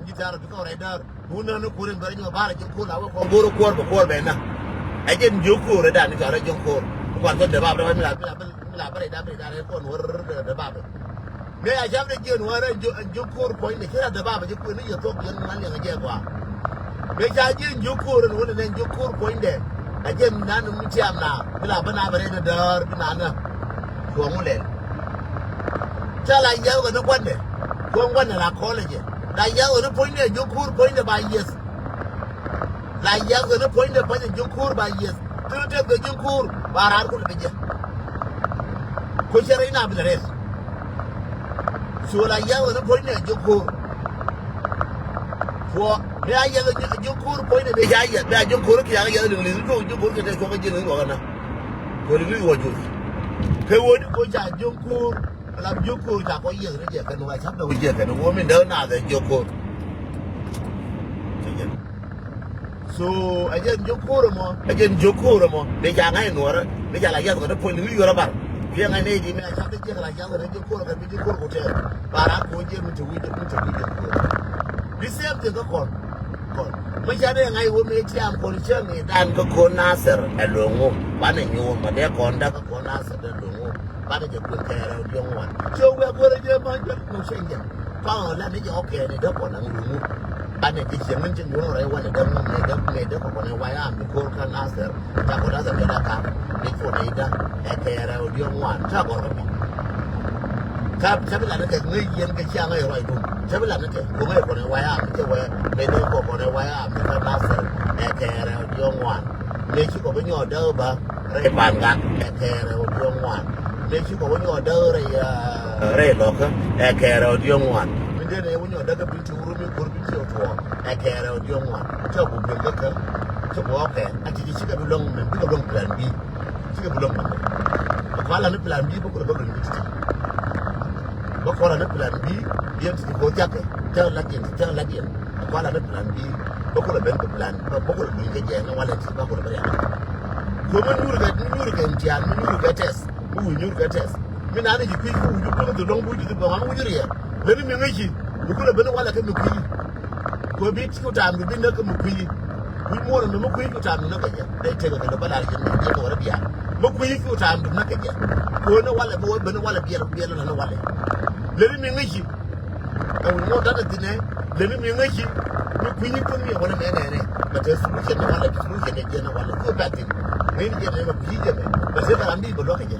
Ji̱ tɛɛr bi kɔn rɛy däär. Wun nä ni ko̱r in bɛ rɛ nyɔk bar ji̱ ko̱r la wä kɔn go̱r ko̱r bɛ ko̱r bɛ na. Ɛ jɛn ji̱ ko̱r ɛ dan ni cɔal ɛ ji̱ ko̱r. Kuan kɔn dee bap dee mi la, mi la, mi la bɛ rɛy dan, mi rɛy dan rɛy kɔn wär dee bap. Mëë a cap dee jiɛn wä rɛ ji̱, ji̱ ko̱r puɔ̱nydɛ ci rɛ dee bap ji̱ kuën ni yɛ thok yɛn ŋuan liɛŋ jɛ gɔaa. Mëë ca jiɛn ji̱ ko̱r in wä ni nɛn ji̱ ko̱r puɔ̱nydɛ. A jɛn mi nan mi tiam na, mi la bä na bɛ rɛy dee däär bi na na. Kuɔŋ wä lɛl. Ca la yɛth kɛ ni gua̱ndɛ. Kuɔŋ gua̱ndɛ la kɔlɛ jɛ. La yɛth kɛ ni puɔ̱nydɛ ji̱ ko̱r puɔ̱nydɛ ba yɛth. La yɛth kɛ ni puɔ̱nydɛ puɔ̱nydɛ ji̱ ko̱r ba yɛth. Ti ni tɛth kɛ ji̱ ko̱r ba raar kulɛ bi jɛ. Kucɛ rɛy na bi lɛ rɛth. So la yɛth kɛ ni puɔ̱nydɛ ji̱ ko̱r. Kuɔ mi a yɛth ji̱ ko̱r puɔ̱nydɛ bi ca yɛth, bi a ji̱ ko̱r kiɛ a yɛth liŋ liŋ tuɔk ji̱ ko̱r kiɛ tɛ cuɔk ji̱ liŋ luɔk ɛna. Kuɔ liŋ liŋ wä juth. Kɛ wä ni kuɔ ca ji̱ ko̱r. Ala jiök ko̱o̱r ca kɔ yiëth ni jɛ kɛn wa cap dɔ̱ŋ jɛ kɛn wä min däk naath ɛ jiök ko̱o̱r. So ɛ jɛn jiök ko̱o̱r ɛmɔ, ɛ jɛn jiök ko̱o̱r ɛmɔ. Bi ca ŋa̱c nuɔrä, bi ca la yiath kɔn i̱ puɔ̱ny ni wi̱i̱ ɣɔr ɛ bar. Bi ɛ ŋa̱c ni ji̱ mi a cap dee jiäk la yiath kɔn i̱ jiök ko̱o̱r kɛn bi jiök ko̱o̱r ku tɛɛr. Ba raar ko̱o̱r jiɛn mi te wi̱i̱ jiök, mi te wi̱i̱ jiök ko̱o̱r. The same thing kä kɔn. Kɔn mi ca dee ŋa̱c wä mi tiam kɔn cäŋ i̱ dan kä ko̱o̱r Nathir ɛ lo̱ŋ wu. Banɛ nyuur ma dee kɔn dak kä ko̱o̱r Nathir dee lo̱ŋ wu. Banɛ jɛ kuël kɛɛrɛ ɔ diɔ̱ŋ wan. Ciɛ wek wärä jɛ ma juɛl mi cɛ jɛ. Kɔn la ni jɛ ɔ kɛɛrɛ dee kɔn aŋ lumu. Banɛ jɛ cieŋ ni cɛ nyuɔ̱n rɛy wanɛ dee ŋun ni dee ni dee kɔn ɛ waya mi ko̱r kä Nathir. Ca kɔn Nathir kɛ dee kap. Ni cuɔ ni dee ɛ kɛɛrɛ ɔ diɔ̱ŋ wan. Ca gɔr kɛ mi. Ca, ca bi la ni kɛ ŋäc yɛn kɛ cia ŋäc rɔy dun. Ca bi la ni kɛ. Kɛ ŋäc kɔn ɛ waya mi cɛ wɛ. Ni dee kɔn ɛ waya mi kä Nathir. Ɛ kɛɛrɛ ɔ diɔ̱ŋ wan. Mëë ci kɔ bi nyɔɔt däk bä rɛy Pangak ɛ kɛɛrɛ ɔ diɔ̱ŋ wan. Mëë ci kɔ bi nyɔɔt däk rɛy, ɛ, rɛy Lɔkä ɛ kɛɛrɛ ɔ diɔ̱ŋ wan. Min dee nɛ bi nyɔɔt däk kä bi ti wur mi ko̱r bi ti ɔ tuɔɔk ɛ kɛɛrɛ ɔ diɔ̱ŋ wan. Cä ku biɛl kä kä cä ku ɔkɛ a ti ci cikɛ bi luäŋ min bikɛ luäŋ plan B. Cikɛ bi luäŋ min. Bä kɔn la ni plan B bä kulɛ bä luäŋ bi ti ti. Bä kɔn la ni plan B bi ɛn ti ti ko̱r thiakɛ. Cä la diɛn, cä la diɛn. Kuala ni plan B. Bä kulɛ ben kɛ plan, bä, bä kulɛ ben kɛ jɛ ni walɛ ti, bä kulɛ ben ya. Ko mi nyuri kɛ, mi nyuri kɛ imtihan, mi nyuri kɛ test. Mi wi̱i̱ nyuri kɛ test. Mi nani ji̱ kui̱, kui̱ wi̱i̱, kui̱ wi̱i̱, kui̱ wi̱i̱, kui̱ wi̱i̱, mi ŋäci. Mi kulɛ ben walɛ kɛ mi kui̱. Ko bi ti ku tam bi näk kɛ mi kui̱. Wi̱i̱ muɔrɛ mi, mi kui̱ ku tam bi näk kɛ jɛ. Dee tekɛ kɛ lɛ bä lar jɛ mi jɛ muɔrɛ bia. Mi kui̱ ku tam bi näk kɛ jɛ. Ko ni walɛ, mi wä ben walɛ biɛl, biɛl ni walɛ. Lɛ ni mi ŋäci. Ɛ wut ŋuɔ̱t datdɛ thi̱n ɛ leni mi ŋäci mi kui̱ny in thun mi ɛ wänɛ mɛ nɛnɛ. Mɛ te solution ni walɛ, solution ni jiɛn ni walɛ. Cu pɛth thi̱n. Ŋäcni jiɛn ni mɛ kui̱ny jɛ mɛ. Mɛ te kɛ ram bi bɛ luäk kɛ jɛ.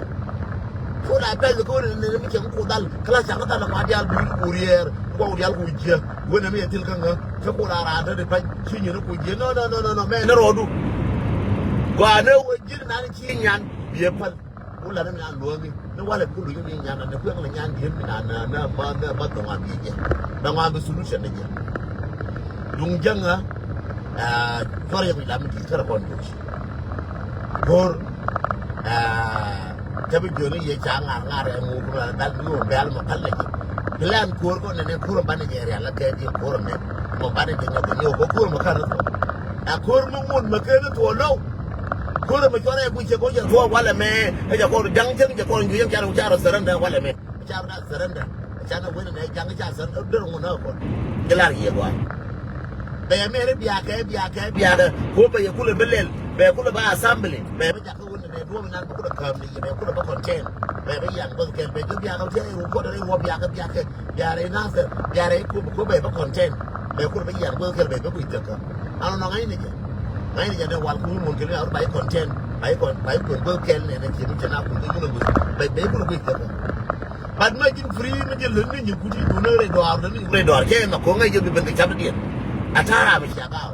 Cu la pɛth kɛ wänɛ nɛnɛ mi cɛ ŋu ku dhal. Kä la ca ŋu dhal ɛ ŋuan diaal bi ku riɛɛr. Ku kɔk diaal ku jiɛ. Wänɛ mi ɛ thil kä ŋä. Cä ku la raan te di pany. Ci nyin ku jiɛ. No, no, no, no, no. Mɛ ni rɔɔdu. Gɔaa ni wä ji̱n nani ci nyan. Biɛ päl. Wula ni mi na luɔ̱ɔ̱ŋi ni walɛ kulu yi mi nyan ni kuɛŋ ni nyan diet mi na na na ma na ma dhɔŋ a bi jɛ. Dhɔŋ a bi solution ni jɛ. Duŋ jäŋä. Aa, cuɔr yɛ kui̱ lam mi di̱i̱t kärɛ kɔn juɔc. Go̱r, aa, te bi jiöni yɛ ca ŋa̱r ŋa̱r ɛ ŋuuk mi raan dal mi wun bɛ̈ɛ̈l mɔ päl nɛ ji̱. Plan ko̱r kɔn nɛnɛ ko̱r mɔ banɛ jɛ rial la kɛ ji̱ ko̱r mɛ. Mɔ banɛ jɛ nyɔk kɛ nyɔk kɛ ko̱r mɔ kän ni thuɔ̱k. Ɛ ko̱r mi ŋun mɛ ken ni thuɔ̱k lo̱w. Ko̱r mɛ cuɔr ɛ guic cɛ ko̱r cɛ thuɔ̱k walɛ mɛ. Ɛ jɛ kɔn ja̱ŋ cäŋ jɛ kɔn juɔc yɛn ca rɔ ca rɔ surrender walɛ mɛ. Ca rɔ surrender. Ca na wen nɛ jaŋ ca surrender ŋun na kɔn. Jɛ lar yɛ gɔaa. Bɛ mɛ ri biakɛ biakɛ biakɛ. Ko bɛ yɛ kulɛ bi lɛl. Bɛ kulɛ ba assembly. Bɛ bɛ jakä wen nɛ duɔm nan bɛ kulɛ käm ni yɛ bɛ kulɛ bɛ contain. Bɛ bɛ yan bä kɛl bɛ jɛ biakɛ tɛ ru kɔn ri wɔ biakɛ biakɛ. Biarɛ nasɛ biarɛ ko ko bɛ bɛ contain. Bɛ kulɛ bɛ yan bä kɛl bɛ bɛ kui̱ tɛkä. Ano nɔ ŋa̱cni jɛ. Ŋa̱cni jɛ dee wal kui̱ mun kɛl ni a ba yɛ contain. Ba yɛ kɔn ba yɛ kɔn bä kɛl nɛ nɛ ci mi cɛ na kui̱ bɛ kulɛ bɛ bɛ kulɛ kui̱ tɛkä. But mɛ ji̱n free mɛ ji̱n lön ni nyin kuti dun ni rɛy dɔaar lön ni rɛy dɔaar cɛ ɛn nhɔk ko̱ŋ ɛ jɛ bi ben kɛ cap diɛn. A ta̱a̱ ram cia gaw.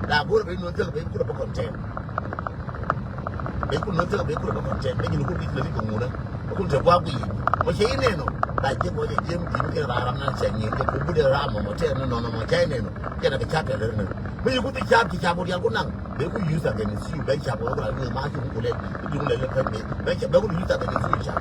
La go̱r ben nuɔ̱n thek ben kulɛ bä contain. Ben kulɛ nuɔ̱n thek ben kulɛ bä contain ben ji̱n kul wi̱c lön ni kɛ ŋunä. Kul te gua̱a̱k wi̱i̱ mɔ cɛ in nɛn ɔ. La ji̱n mɔ jɛ ji̱n ji̱n kɛ ram ram nan cɛ nyin kɛ ku budɛ ram mɔ mɔ tɛn ni nɔnɔ mɔ cɛ in nɛn ɔ. Jɛn a kɛ cap tɛl ri ni mi yi ku ti cap ti cap wä dial ku naŋ. Bɛ ku use against you bɛ cap wä ku la wi̱i̱ ma cu ku lɛ. Bi duŋ lɛ lɛ pɛn bɛ bɛ cap bɛ ku use against you cap.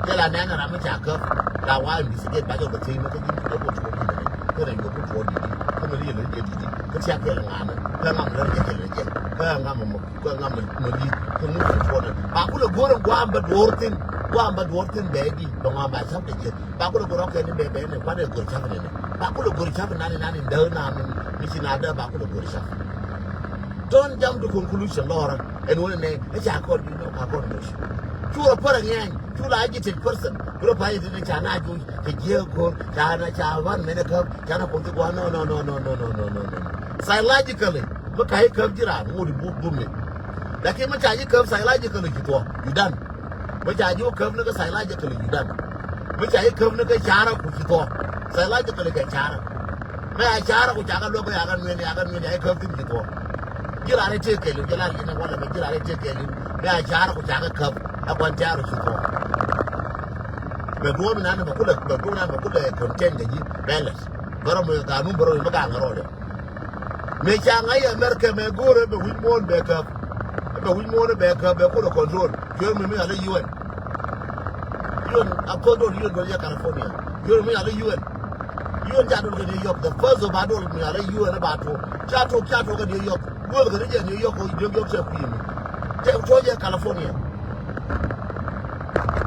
Jɛ la nɛn ram mi ca käp la wa investigate ba jɔ bɛ thi̱n mi kä ji̱ ti dee ku tuɔɔk ji̱ dee kä rɛ yɔ ku tuɔɔk ji̱ di kä mi ri yɛ lɛ jɛ di di kä cia kɛ lɛ ŋa̱n kä ŋam lɛ jɛ jɛ lɛ jɛ kä ŋam mɔ. Kua ŋa mɛ mɛ li kɛ ŋut kɛ tuɔnɛ ba kulɛ go̱r in guam bɛ duɔr thin guam bɛ duɔr thin bɛ di bɛ ŋuan ba cap kɛ jiɛth ba kulɛ go̱r ɔkɛ ni bɛ bɛ ni kuanɛ go̱r cap ni ni ba kulɛ go̱r cap nani nani däk na mi mi ci na däk ba kulɛ go̱r cap. Tɔn jam to conclusion lɔrä ɛn wunɛ nɛ ɛ ca kɔn bi nɔ ka kɔn moc. Cu rɔ pär a ŋɛny cu la agitate person cu rɔ pa yɛ thin ca na juc kɛ jiɛk go̱r ca na ca ban mɛn ɛ käp ca na kuɔth ti guan nɔ nɔ nɔ nɔ nɔ nɔ nɔ nɔ nɔ. Psychologically mi ka yi käp ji̱ raan ŋot i̱ buk bumni. Lakin mi ca ji̱ käp psychologically ci thuɔ̱k you done. Mi ca ji̱ wä käp ni kä psychologically you done. Mi ca ji̱ käp ni kä carä ku ci thuɔ̱k psychologically kɛ carä. Mi a carä ku ca kä luäk kä ya kä nueni ya kä nueni ya ji̱ käp thi̱n ci thuɔ̱k. Ji̱ raan i̱ tëë kɛɛliw jɛ lar yɛn i̱ walɛ mi ji̱ raan i̱ tëë kɛɛliw mi a carä ku ca kä käp. Ɛ kuan carä ci thuɔ̱k. Bɛ duɔ̱ɔ̱p inan bɛ kulɛ bɛ duɔ̱ɔ̱p inan bɛ kulɛ contain kɛ ji̱ bɛ lɛt. Bärɔ mi ganun bärɔ mi gaŋ rɔɔdɛ. Mëë ca ŋa̱c America mɛ go̱o̱rɛ bɛ wi̱c muɔ̱ɔ̱n bɛ käp. Bɛ wi̱c muɔ̱ɔ̱n bɛ käp bɛ kulɛ control. Cuɛ mi mi ala U N. U N a control U N duɔl jɛ California. Cuɛ mi ala U N. U N ca dol kɛ New York. The first of ba dol mi ala U N ba tuɔk. Ca tuɔk ca tuɔk kɛ New York. Duɔl kɛ ni jɛ New York kɛ New York cɛ kui̱ mi. Cɛ tuɔk jɛ California.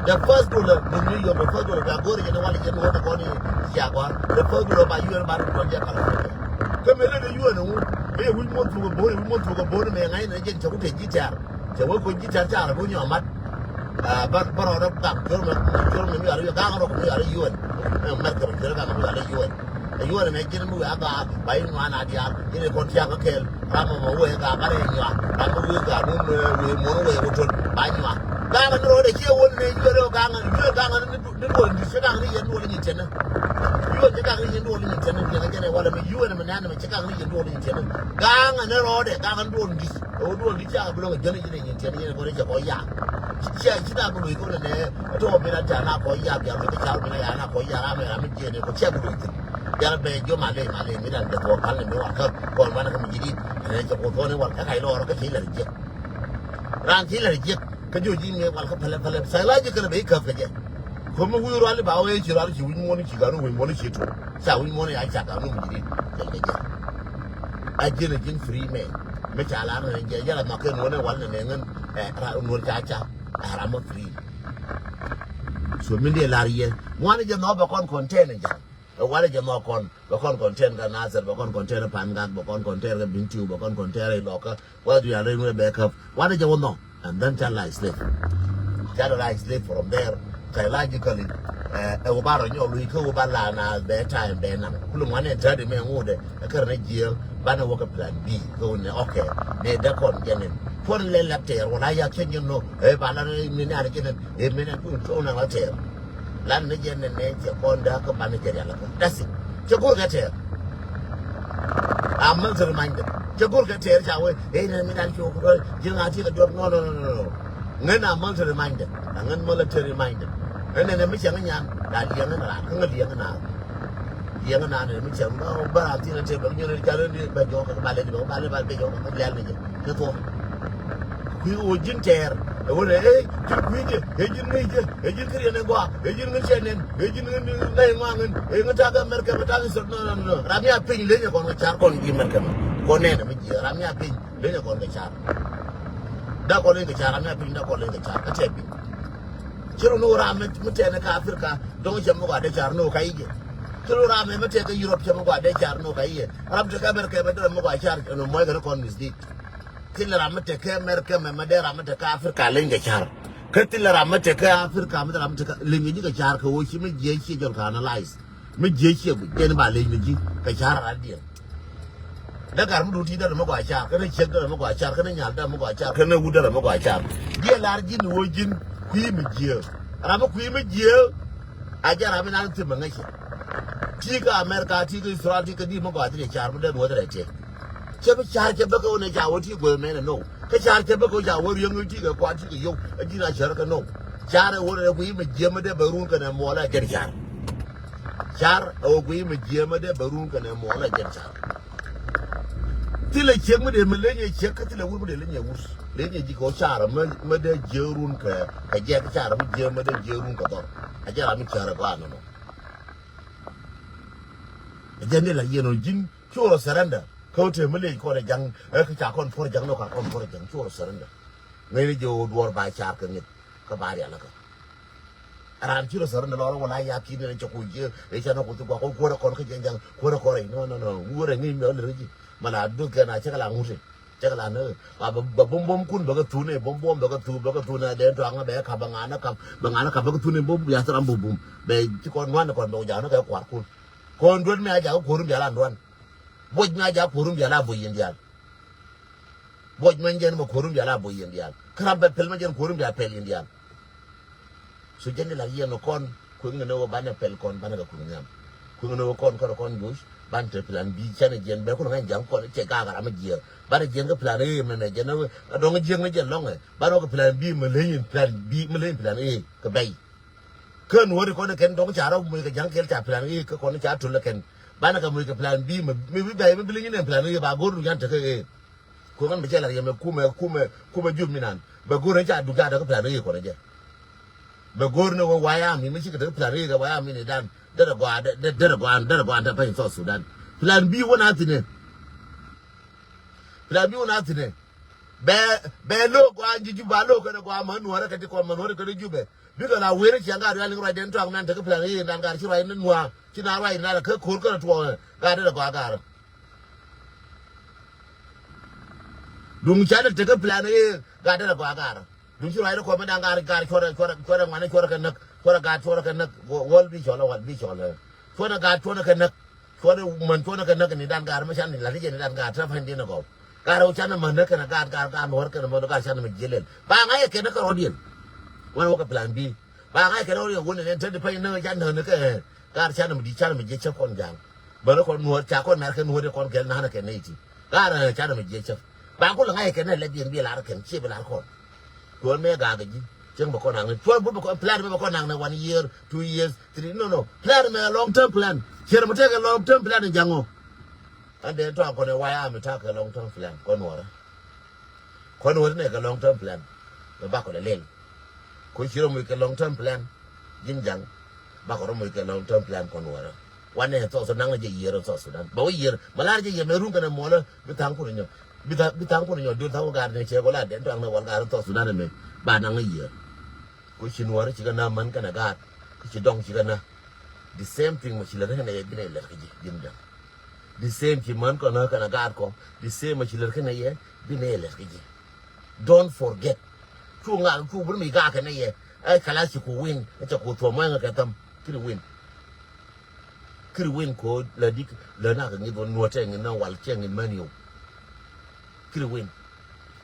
The first dollar mi mi yɔm the first dollar ba gori jɛ ni wali jɛ ni wani kɔni cia gɔr the first dollar ba yuɛn ba ni kɔni jɛ kala. Kɛ mi lɛ ni yuɛn wu mi yɛ wi̱c muɔn thukɛ boni wi̱c muɔn thukɛ boni mi yɛ ŋa̱c ni jɛ ni cɛ ku te ji̱ tɛr cɛ wä ko ji̱ tɛr ca rɛ ko nyɔ mat. Bar bar rɔ gam jɔr mi jɔr mi mi yɔr yɔ gam rɔ mi yɔr yuɛn. Mɛr kɛ mi jɔr gam mi yɔr yuɛn. Ɛ yuɔ̱ɔ̱n ɛmɛ ji̱n mi wee a gaak ba in ŋuan a diaal in ɛ kɔn tiak kä kɛl. Ram ɛmɔ wee gaak kä rɛy nyuak ram mi wee gaak mi wee muɔ̱n wee wä tol ba nyuak. Gaak ni rɔɔdɛ ciɛ wä ni yuɔ̱ɔ̱n rɛw gaak ni yuɔ̱ɔ̱n gaak ni duɔl ni cɛ gaak ni yɛn duɔl ni nyin tiɛnɛ. Yuɔ̱ɔ̱n cɛ gaak ni yɛn duɔl ni nyin tiɛnɛ diɛn ɛ jɛn ɛ walɛ mi yuɔ̱ɔ̱n ɛmɛ nɛn ɛmɛ cɛ gaak ni yɛn duɔl ni nyin tiɛnɛ. Gaak ni rɔɔdɛ gaak ni duɔl ni di̱c ɛ wä duɔl ni di̱c cak ɛ bi lɔŋ ɛ jɛn ɛ ji̱n ɛ nyin tiɛnɛ yɛn ɛ kɔn ɛ cɛ kɔn yak. Cia ci na bi loc kɔn ɛ nɛ ɛ tɔɔ mi na ca na kɔn yak biak loc ɛ ca mi na ya na kɔn yak ram ɛ ram mi jiɛn ɛ kɔn cia bi loc thi̱n. Jal bɛ jɔ ma ley ma ley mi dan jɛ tuɔɔk pal ni mi wal kä kɔn wan kä mi ji̱ dit. Ɛn cɛ kuth kɔn in wal kä kac lɔɔr kä ci lɛr jiɛk. Raan ci lɛr jiɛk kä jiɔ ji̱ mi wal kä pɛlɛ pɛlɛ psychological bɛ i̱ käp kɛ jɛ. Komi wi̱i̱ rual i̱ ba wee ci rual ci wi̱c muɔ̱n ci ganu wi̱c muɔ̱n ci tuɔɔk ca wi̱c muɔ̱n ya ca ganu mi ji̱ dit. Jɛl kɛ jɛ. A ji̱n a ji̱n free man mi ca lar ni jɛ yɛl a nhɔk kɛ nuɔ̱n in wal ni nɛ ŋän. Ɛ ra nuɔ̱n ca ca. Ɛ ram mɔ free. So min dee lar yɛ ŋuan in jɛ nhɔk bɛ kɔn contain in jɛ. Ɛ wal in jɛ nhɔk kɔn. Bɛ kɔn contain kä Nasir, bɛ kɔn contain kä Pangak, bɛ kɔn contain kä Bentiu, bɛ kɔn contain kä Ilɔkä. Wala du ya rɛy ŋuɛ bɛ käp. Wala jɛ wä nhɔk. And then ca la slave. Ca la slave from there. Psychologically, ɛ wä ba rɔ nyɔk luc kä wä ba la na bɛ time bɛ nam. Kulu ŋuan in tɛt imɛ ŋut ɛ kär ni jiɛl banɛ wä kä plan B. Kä wä ni okay. Ni dɛ kɔn jɛ ni. Puɔn lɛ lɛp tɛɛr wala yak cɛ nyɛ no. Ɛ ba la ni ni ni ar jɛ ni. Ɛ mi ni kun tɔn na la tɛɛr. Lan ni jɛ nɛ nɛ cɛ kɔn da kä ban ni cɛ rial kä. That's it. Cɛ go̱r kɛ tɛɛr. A military minded. Cɛ go̱r kɛ tɛɛr ca wee. Ɛ nɛ mi dan cok rɔ ji̱ ŋa ti kɛ duɔr. No, no, no, no, no. Ŋän a military minded. A ŋän military minded. Ɛ nɛ nɛ mi cɛ ŋä nyan da liɛŋ ŋä na kä ŋä liɛŋ ŋä na. Yɛŋ naan ni mi cɛm ba ba ram thin a te ba nyɔn ni ca ni ba jɔk ba lɛ ni ba ba lɛ ba be jɔk ba lɛ ni jɛ. Kɛ thok. Kui̱ wä ji̱n tɛɛr. Ɛ wä lɛ ɛ ji̱n kui̱ jɛ ɛ ji̱n ŋäc jɛ ɛ ji̱n kɛ riɛn ɛ gɔaa ɛ ji̱n ŋäc cɛ nɛn ɛ ji̱n ŋäc ŋäc ŋɔaŋ ŋäc ɛ ŋäc ta̱k America bɛ ta̱k isot nɔ nɔ nɔ. Ram ya piny leny ɛ kɔn kɛ car kɔn ji̱ America mɛ kɔn nɛn ɛ mi jiɛ ram ya piny leny ɛ kɔn kɛ car. Da kɔn leny kɛ car ram ya piny da kɔn leny kɛ car kä tɛ piny. Ci rɔ ni wä ram mi tɛn kä Africa dɔŋ cɛ mi gɔaa dee car ni wä ka i̱ jɛ. Ci rɔ ram mi tɛn kä Europe cɛ mi gɔaa dee car ni wä ka i̱ jɛ. Ram tɛ kä America mɛ dee ram mi gɔaa car ni mɔc kɛ ni kɔn mislead. Thilɛ ram mi tɛn kä America mɛ mɛ dee ram mi tɛn kä Africa leny kɛ car. Kä thilɛ ram mi tɛn kä Africa mi dee ram mi tɛn kä leny kɛ ji̱ kɛ car kɛ wä ci mi jiɛ ciɛ jɔl kɛ analyze. Mi jiɛ ciɛ guic jɛn ba leny ni ji̱ kɛ car rat diɛn. Dee gar mi dun ti dee ram mi gɔaa car kä ni ciek dee ram mi gɔaa car kä ni nyal dee ram mi gɔaa car kä ni wut dee ram mi gɔaa car. Jiɛ lar ji̱n ni wä ji̱n kui̱ mi jiɛ. Ram mi kui̱ mi jiɛ. A jɛ ram mi nan thim mi ŋäcɛ. Ti kä America ti kä Israel ti kä di mi gɔaa ti dee car mi dee nuɔth rɛ tiɛ. Cɛ bi car cɛ bä kä wä ni ca wä ti guɛ mɛn ɛ no. Kä car cɛ bä kä wä ca wä riɛŋ ti kɛ kuan ti kɛ yiow. A ji̱n a cär kä no. Car ɛ wä rɛ kui̱ mi jiɛ mi dee bɛ run kɛn ɛ muɔlɛ jɛn car. Car ɛ wä guiy mi jiɛ mi dee bɛ run kɛnɛ muɔlɛ jɛn car. Thilɛ ciek mi dee mi leny ɛ ciek kä thilɛ wur mi dee leny ɛ wur. Leny ɛ ji̱ kɛ wä car mi dee jiɛ run kɛ kɛ jɛk car mi jiɛ mi dee jiɛ run kɛ dhɔr. A jɛ ram mi car ɛ gɔaa nɔnɔ. Ɛ jɛn dee la yɛn ɔ ji̱n ci wä rɔ surrender. Kä wä tëë mi leny kɔn ɛ jaŋ ɛ kä ca kɔn puɔr jaŋ nɔ ka kɔn puɔr jaŋ ci wä rɔ surrender. Ŋäcni jɛ wä duɔr ba car kɛ ŋi̱th kä ba rial kä. Raan ci rɔ sär ni lɔr wala ya ki ni cɛ ku jiɛ ɛ cɛ na ku ti gua ko kuɔrɛ kɔn kä jɛn jaŋ kuɔrɛ kɔrɛ no no no wurɛ ŋi̱i̱c mi ɔlɛ rɛ ji̱. Ma la duth kɛ na cɛ kɛ la ŋuti cɛ kɛ la ni ba ba bom bom kun bɛ kɛ thun ɛ bom bom bɛ kɛ thun bɛ kɛ thun ɛ dee tɔaŋ bɛ kap bɛ ŋa̱n kap bɛ ŋa̱n kap bɛ kɛ thun ɛ bom ya thram bum bum bɛ ci kɔn nuan kɔn bɛ ku jaŋ ni kɛ kuar kun. Kɔn duet mi a jakä kuɔr mi bia la nuan. Buɔc mi a jakä kuɔr mi bia la buɔc yin dial. Buɔc mɛn jɛn mɛ kuɔrum dial a buɔc yɛn dial. Kä rap bɛ pɛl mɛ jɛn kuɔrum dial pɛl yɛn dial. So jɛn di la yɛn kɔn kueŋ ni wä banɛ pɛl kɔn banɛ kɛ kueŋ nhiam. Kueŋ ni wä kɔn kɔn kɔn joc ban te plan B canɛ jɛn bɛ kun ŋɛn jaŋ kɔn cɛ gaak ram jiɛ. Banɛ jɛn kɛ plan A mɛ mɛ jɛn a dɔŋ jiɛk ni jɛn lɔŋɛ. Banɛ wä kɛ plan B mɛ leny plan B mɛ leny plan A kɛ bɛy. Kän wä ri kɔn kɛn dɔŋ ca rɔ muc kɛ jaŋ kɛl ca plan A kɛ kɔn ca tul kɛn. Banɛ kɛ muc kɛ plan B mɛ bi bɛy mɛ bi leny ni plan A ba go̱r du yan tekɛ A. Kueŋ ɣän bɛ cɛ lar yɛ mɛ kumɛ kumɛ kumɛ jur mi nan bɛ go̱r ni ca duk ca däk plan A kɔn jɛ. Bɛ go̱r ni wä waya mi mi ci kɛ däk plan A kɛ waya mi ni dan derɛ gɔaa derɛ gɔaa derɛ gɔaa derɛ pɛny South Sudan. Plan B wä na thinɛ. Plan B wä na thinɛ. Bɛ bɛ lo gɔaa ji̱ Juba lo kɛn gɔaa mɛ nuɔrɛ kɛ ti kɔn mɛ nuɔrɛ kɛ ti Jubɛ. Bikɛ la wer ciaŋ ka rial ni ruac den tɔak nan tekɛ plan A dan gar ci ruac ni nuaa ci na ruac na kä ko̱r kɛn tuɔɔk gar derɛ gɔaa gar. Duŋ canɛ tekɛ plan A gat derɛ gɔaa gar. Duŋ ci ruac rɛ kɔmɛ daŋ gar gar cuɔrɛ cuɔrɛ cuɔrɛ ŋuanɛ cuɔrɛ kɛ näk cuɔrɛ gat cuɔrɛ kɛ näk. Wäl bi cɔlɛ wäl bi cɔlɛ. Cuɔrɛ gat cuɔrɛ kɛ näk. Cuɔrɛ män cuɔrɛ kɛ näk ni dan gar mɛ can ni lat jɛ ni dan gar tɛ pa̱ny din gɔw. Gar wä canɛ män näk kɛnɛ gat gar gar nuɔr kɛnɛ män gar canɛ mɛ jiɛlɛl ba ŋa̱c kɛ näk kɛ rɔ̱diɛn. Wän wä kɛ plan B. Ba ŋa̱c kɛnɛ wä yɛ wun ni nɛn te di pɛny näk ca näk ni kɛ. Gar canɛ mi di canɛ mi jiɛ cä kɔn ja̱a̱ŋ. Bä ni kɔn nuɔ̱ɔ̱r ca kɔn mɛr kɛ nuɔ̱ɔ̱r di kɔn kɛl na̱a̱n kɛ nɛy ti. Gar canɛ mi jiɛ cä. Ba kulɛ ŋa̱c kɛnɛ lɛ biɛn bi lar kɛn ciɛ bi lar kɔn. Cuɔ̱ɔ̱n mɛ gaak ji̱ cäŋ bä kɔn naŋ ni cuɔ̱ɔ̱n bä kɔn plan bä kɔn naŋ ni one year, two years, three, no no plan mɛ long term plan. Ciɛ mi tekɛ long term plan ja̱a̱ŋ ɔ. An dee tɔ̱a̱ŋ kɔn ɛ waya mi takɛ long term plan kɔn nuɔrä. Kɔn wä ti nɛ kɛ long term plan. Mɛ bakɔ lɛ lel. Ko ci rɔ muc kɛ long term plan. Ji̱n jaŋ. Bakɔ rɔ muc kɛ long term plan kɔn wä rɔ. Wanɛ South Sudan naŋ jɛ yier South Sudan. Bɛ wä yier. Mɛ lar jɛ yier mɛ run kɛnɛ muɔlä. Bi thaŋ kun nyɔ. Bi thaŋ kun nyɔ dul thaŋ wä gar ni cɛ kɔ la den tɔŋ nɛ wal gar South Sudan mɛ. Ba naŋ yier. Ko ci nuɔrä ci kɛ na män kɛnɛ gaat. Ko ci dɔŋ ci kɛ na. The same thing mɛ ci lɛ rɛ kɛnɛ yɛ bi nɛ lɛr kɛ ji̱. Ji̱n jaŋ. The same ci män kɔn ɣä kɛn a gaat kɔ. The same a ci lär kɛn a yɛ bi nɛ lär kɛ ji̱. Don't forget. Cu ŋa̱a̱k cu bur mi gaak kɛn a yɛ. Ɛ kala ci ku win ɛ ca ku thuɔ̱m wɛŋ kɛ thäm. Kiri win. Kiri win ko lä dik lä nak ŋi̱th wä nuɔ̱t cɛ ŋi̱th na wal cɛ ŋi̱th män yow. Kiri win.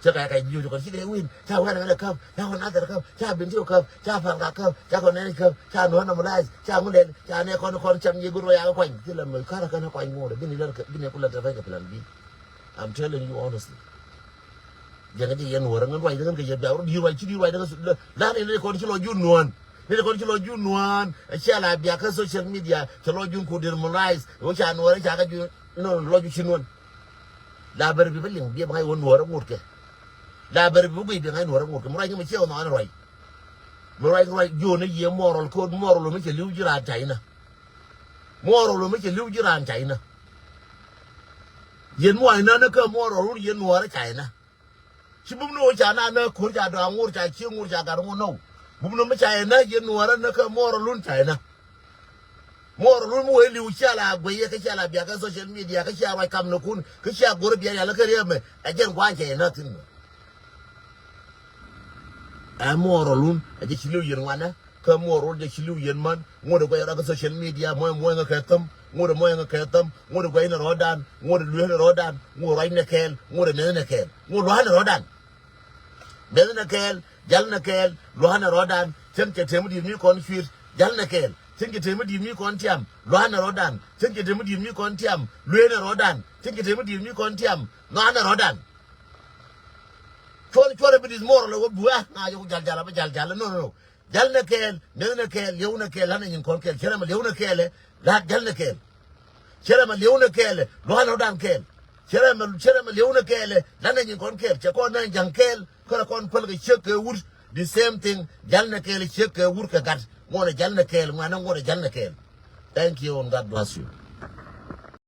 Cä kɛ kɛ ji̱ ji̱ kɔn ci kɛ win ca wɛn ŋädɛ käp ca wɛn athɛr käp ca bin tiw käp ca pal ka käp ca kɔn nɛn käp ca nuɔ̱n na mulais ca ŋun lɛl ca nɛ kɔn kɔn cam yɛ gur wä ya kɛ kuany. Ci lɛ mɛ karä kɛn kuany ŋuɔ̱t bi ni lɛr kɛ bi ni kulɛ tɛ fɛn kɛ plan B. I'm telling you honestly. Jɛn kɛ jɛ yɛn wärä ŋän ruac däŋän kɛ yɛ bia wä di ruac ci di ruac däŋän la ni ni kɔn ci lɔ jun nuɔ̱n. Ni ti kɔn ci lɔ jun nuan, a cia la biak kä social media, ci lɔ jun ku demoralize, wä ca nuɔr ca kä jun, no, lɔ ju ci nuan. La bär bi bä liŋ bi bä ŋa̱c wä nuɔr a ŋut kɛ. La bär bi bä guiy bi ŋa̱c nuɔr a ŋut kɛ. Mi ruac ŋä mi cie wä nuan ruac. Mi ruac ruac jun a yie moral code, moral mi cɛ li̱w ji̱ raan ca inä. Moral mi cɛ li̱w ji̱ raan ca inä. Yɛn muac nä ni kä moral wun yɛn nuɔr a ca inä. Ci bum ni wä ca na nä ko̱r ca dɔaŋ ŋor ca cie ŋor ca gat ŋor nɔw. Bum ni mi ca yɛ nä yɛ nuɔrä nä kä moral lun ca yɛ nä. Moral lun mi wee li̱w cia la guɛy yɛ kä cia la biak kä social media kä cia ruac kam ni kun kä cia go̱r biak yal kä riɛmɛ ɛ jɛn gua̱a̱c ca yɛ nä thin mɔ. Ɛ moral lun ɛ jɛ ci li̱w yɛn ŋuanɛ. Kä muɔr wä jɛ ci li̱w yɛn män ŋot ɛ guɛc rɔ kä social media muɔ̱c muɔ̱c ŋä kɛ thäm ŋot ɛ muɔ̱c ŋä kɛ thäm ŋot ɛ guɛc ni rɔɔdan ŋot ɛ lueeth ni rɔɔdan ŋot ruac ni kɛɛl ŋot ɛ meth ni kɛɛl ŋot lua̱a̱n ni rɔɔdan. Meth ni kɛɛl jal ni kɛɛl lua̱a̱n ni rɔɔdan. Cäŋ cɛ tëë mi di̱i̱t mi kɔn cui̱t jal ni kɛɛl cäŋ cɛ tëë mi di̱i̱t mi kɔn tiam lua̱a̱n ni rɔɔdan. Cäŋ cɛ tëë mi di̱i̱t mi kɔn tiam lueeth ni rɔɔdan. Cäŋ cɛ tëë mi di̱i̱t mi kɔn tiam lua̱a̱n ni rɔɔdan. Cuɔr cuɔr ɛ bi di̱i̱t muɔr lɛ wä buɛ ŋa̱c jɛ ku jal jal a bi jal jal no no no. Jal nɛ kɛɛl, meth nɛ kɛɛl, liɛw nɛ kɛɛl, la̱t nɛ nyin kɔn kɛɛl, cɛ rɛmɛ liɛw nɛ kɛɛl ɛ, la̱t jal nɛ kɛɛl. Cɛ rɛmɛ liɛw nɛ kɛɛl ɛ, lua̱n rɔ̱dan kɛɛl. Cɛ rɛmɛ, cɛ rɛmɛ liɛw nɛ kɛɛl ɛ, la̱t nɛ nyin kɔn kɛɛl, cɛ kɔn nɛ ja̱ŋ kɛɛl, kärɛ kɔn päl kɛ ciek kɛ wur, the same thing, jal nɛ kɛɛl ɛ ciek kɛ wur kɛ gat, ŋuɔ̱nɛ jal nɛ kɛɛl, ŋuanɛ ŋuɔ̱nɛ jal nɛ kɛɛl. Thank you and God bless you.